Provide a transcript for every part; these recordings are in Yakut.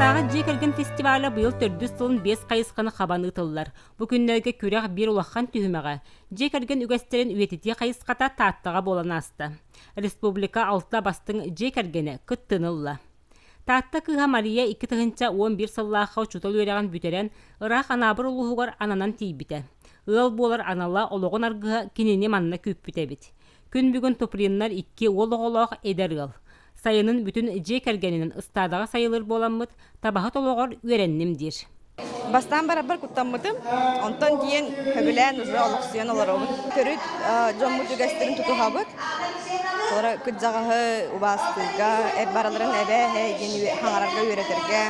Тааттатааҕы дьиэ кэргэн фестиваля быйыл төрдүс сылын биэс хайысханы хабан ыытыллар. Бу күннэргэ күрэх биир улахан түһүмэҕэ, дьиэ кэргэн үгэстэрин үйэтитии хайысхата Тааттаҕа буолан ааста. Республика алта бастыҥ дьиэ кэргэнэ кыттыыны ылла. Таатта кыыһа Мария 2011 сыллаахха учуутал үөрэҕин бүтэрэн, ыраах Анаабыр улууһугар ананан тиийбитэ. Ыал буолар анала олоҕун аргыһа кинини манна күүппүт эбит. Күн бүгүн Туприннар икки уол оҕолоох эдэр ыал. Сайынын бүтүн дьиэ кэргэнинэн ыстаадаҕа сайылыыр буоламмыт, табаһыт олоҕор үөрэнним диир. Бастаан барарбар куттаммытым, онтон тиийэн сөбүлээн уже олохсуйан олоробут. Төрүт дьоммут үгэстэрин тутуһабыт. Олоро кырдьаҕаһы убаастыырга, бараларын эбээ эһээ диэн хаҥарарга үөрэтэргэ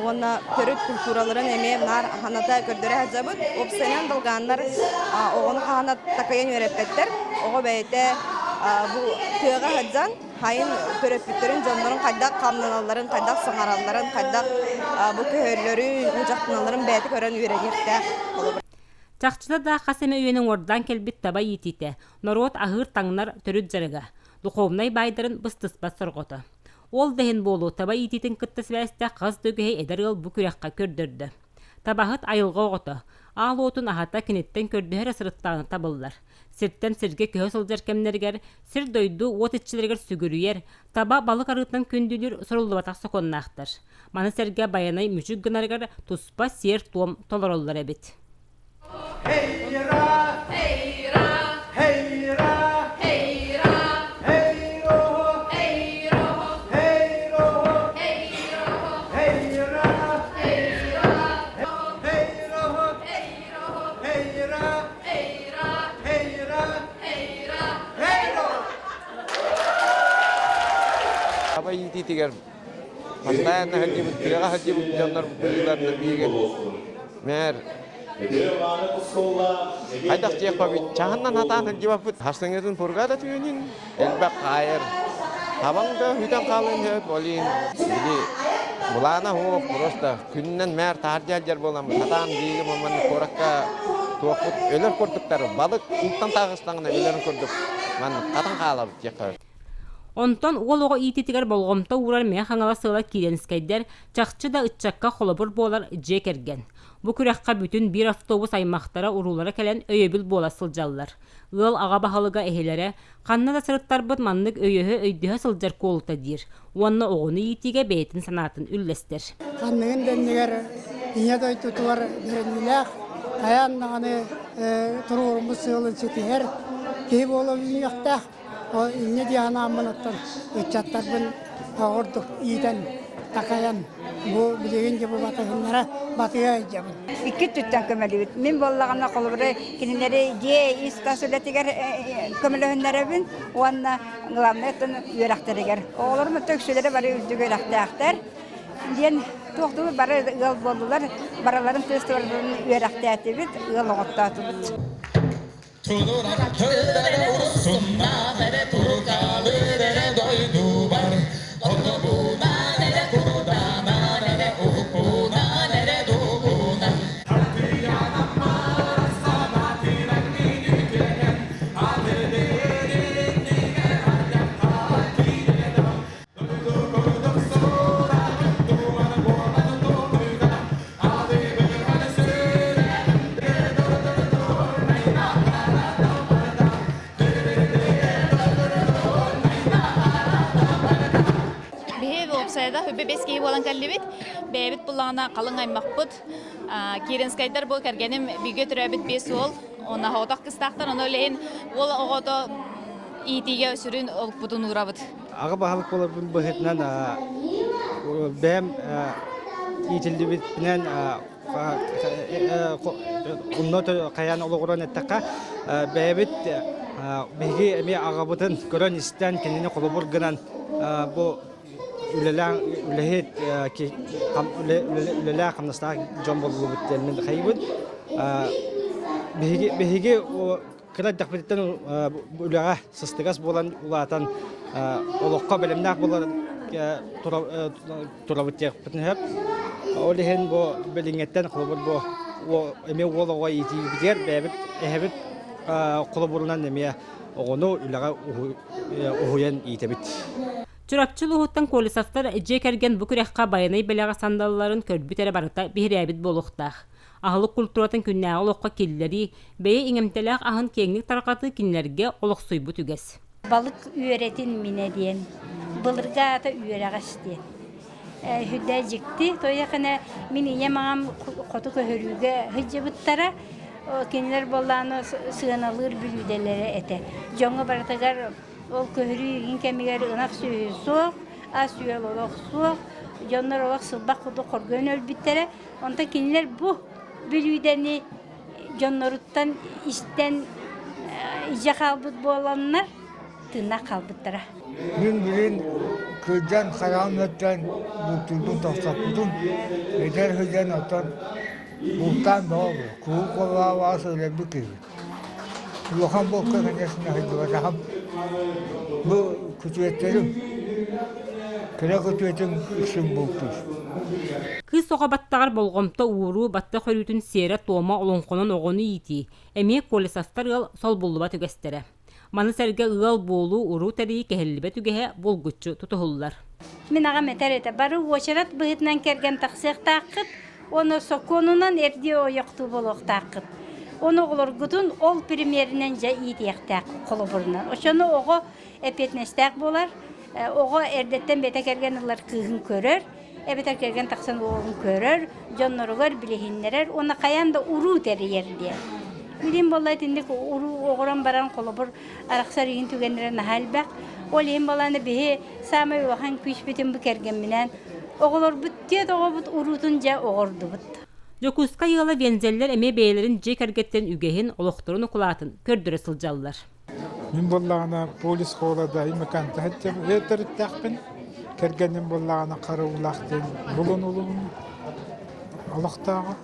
уонна төрүт культураларын эмиэ наар ханата көрдөрө сылдьабыт. Уопсайынан долгааннар оҕону хаһана такайан үөрэппэттэр. Оҕо бэйэтэ бу тыаҕа сылдьан Хайын төрөппүттэрин дьоннорун хайдах хамнаналларын, хайдах саҥаралларын, хайдах бу көһөллөрүн, дьахтаналларын бэйэтэ көрөн үөрэниэхтээх. Чахчыта да хас эмэ үйэни уҥуордаан кэлбит таба иитиитэ, норуот аһыыр-таҥнар төрүт дьарыга, духовнай баайдарын быстыспат сорҕото. Ол да иһин буолуо таба иитиитин кытта сибээстээх хас да үгэһи эдэр ыал бу күрэххэ көрдөрдө. Табаһыт айылҕа оҕото, аал уотун аһата киниттэн көрдөһө эрэ сырыттаҕына табыллар. Сиртэн сиргэ көһө сылдьар кэмнэригэр сир-дойду уот иччилэригэр сүгүрүйэр, таба балык арыытынан күндүлүүр суруллубатах сокуоннаахтар. Маны сэргэ Байанай мүчүк гынарыгар туспа сиэр-туом толороллор эбит. Таба иитиитигэр постоянно сылдьыбыт, тыаҕа сылдьыбыт дьоннор быһыыларынан биһиги мээр хайдах диэхпэбит чаһыннан хатаан сылдьыбаппыт харсыҥҥытын пурга да түүнүн элбэх хаайар табаҥ да бүтэн хаалыан сөп ол иһин били былаана суох просто күнүнэн мээр таһырдьа сылдьар буоламмыт сатаан биһиги манна куоракка туохпут өлөр курдуктар балык ууттан таҕыстаҕына өлөрүн курдук маннык хатан хаалабыт диэххэ. Онтон уол оҕо иитиитигэр болҕомто уурар Мэҥэ Хаҥалас ыала Киирэнскэйдэр чахчы да ыччакка холобур буолар дьиэ кэргэн. Бу күрэххэ бүтүн биир автобус аймахтара уруулара кэлэн өйөбүл буола сылдьаллар. Ыал аҕа баһылыга эһэлэрэ ханна да сырыттарбыт маннык өйөһө-өйдөһө сылдьар куолута диир уонна оҕону иитиигэ бэйэтин санаатын үллэстэр. Ханныгын да иннигэр Ийэ дойдутугар бэриниилээх, хайаан даҕаны туруоруммут сыалын ситиһэр киһи буола үүнүөхтээх. Ол инньэ дии санааммын оттон ыччаттарбын ордук иитэн, такайан бу билигин дьэ бу батыһыннара батыһа сылдьабын. Икки өттүттэн көмөлүүбүт. Мин буоллаҕына холобура кинилэри дьиэ ис-тас үлэтигэр көмөлөһүннэрэбин уонна главное оттон үөрэхтэригэр. Оҕолорум өттө үксүлэрэ бары үрдүк үөрэхтээхтэр. Диэн туох бары ыал буоллулар, барыларын тыас үөрэхтээтибит, ыал оҕоттоотубут. Биһи уопсайда хүбэ бес киһи буолан кэллибит. Бэйэбит буллаҕына халыҥ аймахпыт. Киринскайдар бу кэргэним бииргэ төрөөбүт биэс уол. Уонна оҕотох кыстаахтар. Ону илин уол оҕото иитиигэ сүрүн олукпутун уурабыт. Аҕа баһылык буоларбын быһыытынан бэйэм иитиллибитинэн онно хайаан олоҕуран эттэххэ бэйэбит биһиги эмиэ аҕабытын көрөн-истэн кинини холобур гынан бу үлэлээх үлэһит үлэлээх хамнастаах дьон буоллубут диэн мин хайыбын биһиги биһиги Кыра эрдэхпититтэн үлэҕэ сыстыгас буолан улаатан олоххо бэлэмнээх буолан турабыт диэхпитин сөп. Ол иһин бу билиҥҥэттэн холобур бу эмиэ уол оҕо иитиибитигэр бэйэбит эһэбит холобурунан эмиэ оҕону үлэҕэ уһуйан иитэбит. Чурапчы улууһуттан Колесовтар дьиэ кэргэн бу күрэххэ байанай бэлэҕи сандалыларын көрбүт эрэ барыта биһирээбит буолуохтаах. Аһылык культуратын күннээҕи олоххо киллэрии, бэйэ иҥэмтэлээх аһын киэҥник тарҕатыы кинилэргэ олохсуйбут үгэс. Балык үөрэтин минэ диэн, былыргы аата үөрэҕэс диэн. Сүрдээх дьикти, тоҕо мин ийэм аҕам хоту көһөрүүгэ сылдьыбыттара, кинилэр буоллаҕына сыаналыыр бүлүүдэлэрэ этэ. Дьоҥҥо барытыгар ол көһөрүү игин кэмигэр ынах сүөһү суох, ас-үөл олох суох, дьоннор олох сылбах курдук хоргуйан өлбүттэрэ. Онтон кинилэр бу бүлүүдэни дьонноруттан истэн илдьэ хаалбыт буоланнар тыыннаах хаалбыттара. Мин билин кырдьан хараҕым өттөн бултуурбун тохтоппутум. Эдэр сылдьан оттон бултаан бөҕө куруук куолаабаҕа сылдьарбыт киһи. Улахан булка конечно сылдьыбатаҕым. Бу күтүөттэрим, кыра күтүөтүм үксүн бултуур. Кыыс оҕо баттаҕар болҕомто ууруу, баттах өрүүтүн сиэрэ-туома олоҥхонон оҕону иитии, эмиэ Колесовтар ыал солбуллубат үгэстэрэ. Маны сэргэ ыал буолуу, уруу тэрийии кэһиллибэт үгэһэ булгуччу тутуһуллар. Мин аҕам этэр этэ, бары уочарат быһыытынан кэргэн тахсыахтааххыт, уонна сокуонунан эрдии ойохтуу буолуохтааххыт. Ону оҕолоргутун ол примеринэн дьэ иитиэхтээх холобурунан. Оччону оҕо эппиэтинэстээх буолар, оҕо эрдэттэн бэйэтэ кэргэн ылар кыыһын көрөр, эбэтэр кэргэн тахсан уолун көрөр, дьонноругар билиһиннэрэр уонна хайаан да уруу тэрийэр диэн. Билим буолла итинник уруу оҕорон баран холобур арахсар иһин түгэннэрэ наһаа элбэх. Ол иһин буолааны биһи саамай улахан күүспүтүн бу кэргэмминээн оҕолорбут түөрт оҕобут уруутун дьэ оҕордубут. Дьокуускай ыала Вензеллэр эмиэ бэйэлэрин дьиэ кэргэттэрин үгэһин, олохторун укулаатын көрдөрө сылдьаллар. Мин буоллаҕына полис холода имыканта төрүттээхпин. Кэргэним буоллаҕына харабыллаах диэн булун улуһун олохтооҕо.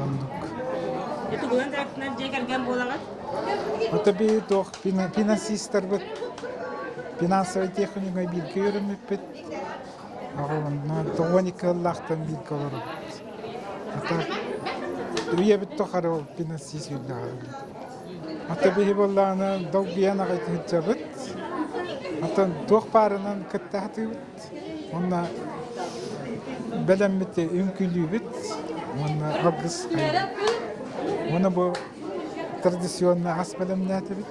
Оннук. Тугунан дьарыктанар дьиэ кэргэн буолаҕыт? Ата би туох финансистарбыт финансовай техникумҥа бииргэ үөрэммиппит. Аҕабынна 92 сыллаахтан бииргэ олоробут. Ата үйэбит тухары ол финансист үлэҕэ Ата биһи буоллаҕына долгуйан аҕай сылдьабыт. Оттон туох баарынан кытта сатыыбыт. Уонна бэлэммит үҥкүүлүүбүт уонна алгыс Уонна бу традиционно ас бэлэмнээтибит.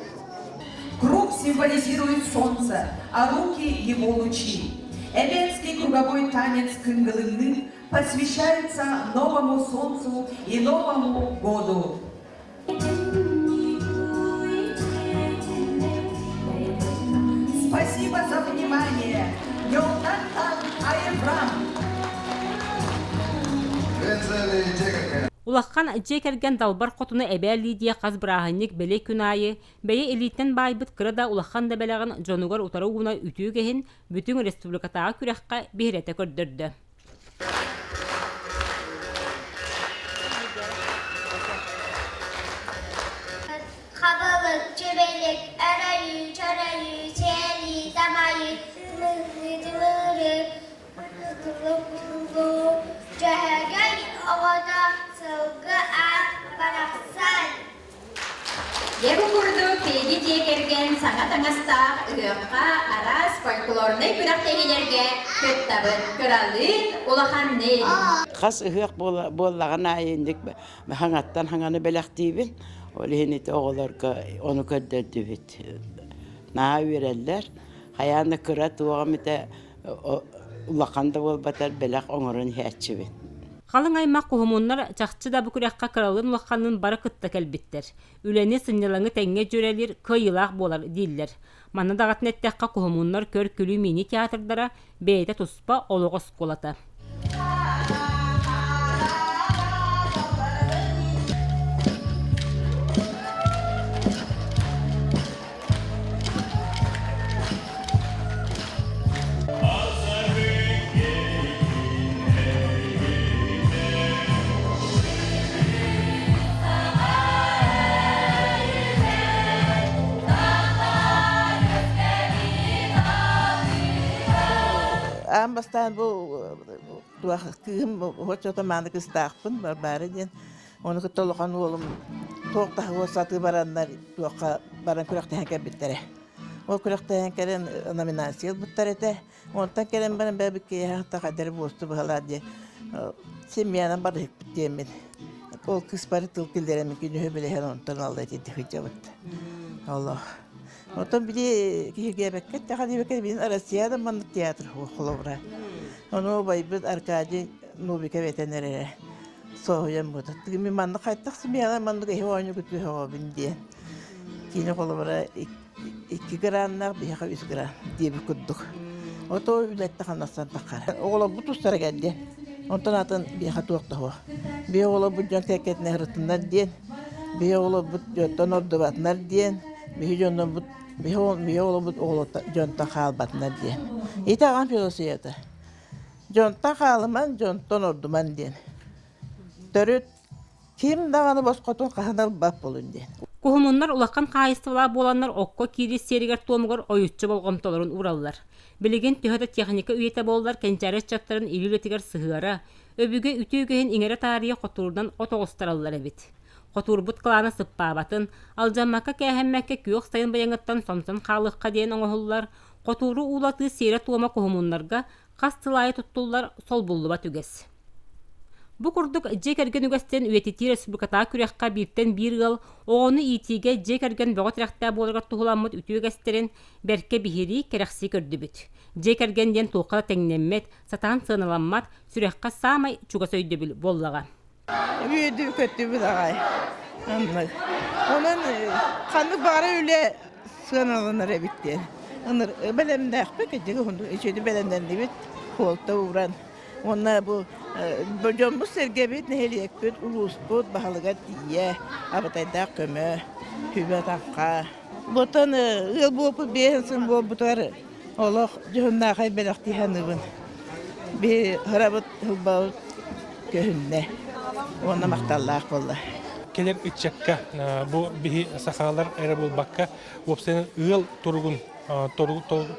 Круг символизирует солнце, а руки его лучи. Эвенский круговой танец Кынгалынны посвящается новому солнцу и новому году. Спасибо за внимание. Йолтантан Айыбрам. Улахан дьиэ кэргэн далбар хотуна эбээ Лидия хас бырааһынньык бэлиэ күн аайы бэйэ илиитинэн баайбыт кыра да улахан да бэлэҕин дьонугар утары ууна үтүө үгэһин бүтүн республикатааҕы күрэххэ биһирэтэ көрдөрдө. Хабылык, чүбэлик, өрөйүү, чөрөйүү, сиэлии, тамайыы, тымырыы, тымырыы, Дьөһөгөй оҕото сылгы аат барахсан. Дьэ бу курдук биһиги дьиэ кэргэн саҥа таҥастаах ыһыахха араас фольклорнай күрэхтэһиилэргэ кыттабыт, кыралыын, улаханныын. Хас ыһыах буоллаҕын аайы инник хаҥаттан хаҥаны бэлэхтиибин. Ол иһин ити оҕолорго ону көрдөрдүбүт. Наһаа үөрэллэр. Хайаан да кыра туоҕум этэ улахан да буолбатар бэлэх оҥорон иһээччибин. Халыҥ аймах куһумуннар чахчы да бу күрэххэ кыралыын-улаханныын бары кытта кэлбиттэр. Үлэни, сынньалаҥы тэҥҥэ дьүөрэлиир кыайыылаах буолар дииллэр. Манна даҕатан эттэххэ, куһумуннар көр-күлүү мини-театрдара бэйэтэ туспа олох оскуолата. Аан бастаан бу кыыһым оччото мааны кыстаахпын Варвара диэн Ону кытта улахан уолум туох таһыгар сатыы бараннар туохха баран күрэхтэһэн кэлбиттэрэ. Ол күрэхтэһэн кэлэн номинация ылбыттар этэ. Онтон кэлэн баран бэйэбит киэһэ хата буосту быһалаа диye семьянан барыһыкпыт диэммин. Ол кыыс бары тыл киллэрэммин күнүһү билэһэн онтон алла итинти сылдьабыт. Олох. Оттон били киһиргээбэккэ эттэхэ диэбэккэ билин Россияда маннык театр холобура. Ону убайбыт Аркадий Новиков этэн эрэрэ. Соһуйан бута. Тыгын маннык хайтах семьяна маннык эһи оонньуу күтүһөҕөбүн диэн. Кини холобура икки граннаах, биһиэхэ үс гран диэбит курдук. Ото үлэттэ хамнастан таххар. Оҕолорбут тустара кэлдиэн. Онтон атын биһиэхэ туох да суох. Биһи оҕолорбут дьон кэккэтинэ ырытыннар диэн, биһи оҕолорбут дьонтон ордубатынар диэн, биһи дьоннорбут биһи биһи оҕолорбут оҕолортон дьонтон хаалбатынар диэн. Ити аҕам философията. Дьонтон хаалыман, дьонтон ордуман диэн. Төрүт Ким даҕаны босхотун хаһан ылбат буолун диэн. Куһумуннар улахан хаһаайыстыбалаах буоланнар окко киирии сиэригэр-туомугар ойуччу болҕомтолорун уураллар. Билигин төһө да техника үйэтэ буоллар кэнчээри ыччаттарын илии үлэтигэр сыһыара, өбүгэ үтүө үгэһин иҥэрэ таарыйа хотуурунан от оҕустараллар эбит. Хотуурбут кылаана сыппаабатын, алдьаммакка-кээһэммэккэ күөх сайын быйаҥыттан сомсон хаалыахха диэн оҥоһуллар, хотууру уулатыы сиэрэ-туома куһумуннарга хас сыл аайы туттуллар солбуллубат үгэс. Бу курдук дьиэ кэргэн үгэстэрин үйэтитии республикатааҕы күрэххэ бииртэн биир ыал оҕону иитиигэ дьиэ кэргэн бөҕө тирэхтээх буоларыгар туһуламмыт үтүө үгэстэрин бэркэ биһирии, кэрэхсии көрдүбүт. Дьиэ кэргэн диэн туохха да тэҥнэммэт, сатаан сыаналаммат, сүрэххэ саамай чугас өйдөбүл буоллаҕа. Үөдү көттүбүт аҕай. Оннук. Онон ханнык баҕара үлэ сыаналанар эбит диэн. Ыныр бэлэмнээхпит, кырдьык үчүгэйдик бэлэмнэннибит, хуолта ууран. Уонна бу дьоммут-сэргэбит, нэһилиэкпит, улууспут баһылыгар тиийэ абытайдаах көмө, сүбэ-таҥха. Ботан ыал буолбут биэһин сыл буолбутугар олох дьоһуннаахай бэлэхтии саныыбын. Биһи ырабыт, ылбабыт көһүннэ уонна махталлаах буолла. Кэлэр ыччакка бу биһи сахалар эрэ буолбакка, уопсайынан ыал туругун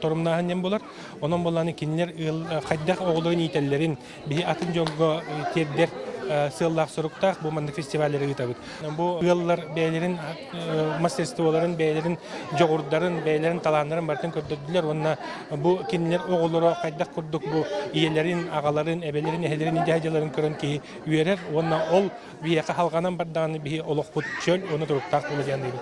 торумнааһын диэн буолар. Онон буоллааны кинилэр ыал хайдах оҕолорун иитэллэрин биһи атын дьоҥҥо тиэрдэр сыаллаах соруктаах бу маннык фестиваллары ыытабыт. Бу ыаллар бэйэлэрин мастерстволарын, бэйэлэрин дьоҕурдарын, бэйэлэрин талааннарын барытын көрдөрдүлэр уонна бу кинилэр оҕолоро хайдах курдук бу ийэлэрин, аҕаларын, эбэлэрин, эһэлэрин идеяларын көрөн киһи үөрэр уонна ол биһиэхэ халҕанан бардаҕына биһи олохпут чөл уонна туруктаах буолуо диэн саныыбын.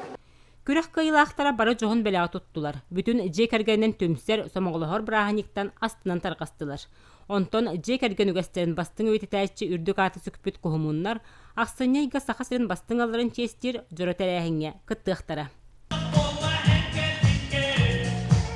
Күрэх кыайыылаахтара бары дьоһун бэлэҕи туттулар, бүтүн дьиэ кэргэнинэн түмсэр, сомоҕолоһор бырааһынньыктан астынан тарҕастылар. Онтон дьиэ кэргэн үгэстэрин бастыҥ үйэтитээччи үрдүк ааты сүкпүт куһумуннар ахсынньы ыйга Саха сирин бастыҥ ыалларын чиэстиир дьоро тэрээһиҥҥэ кыттыахтара.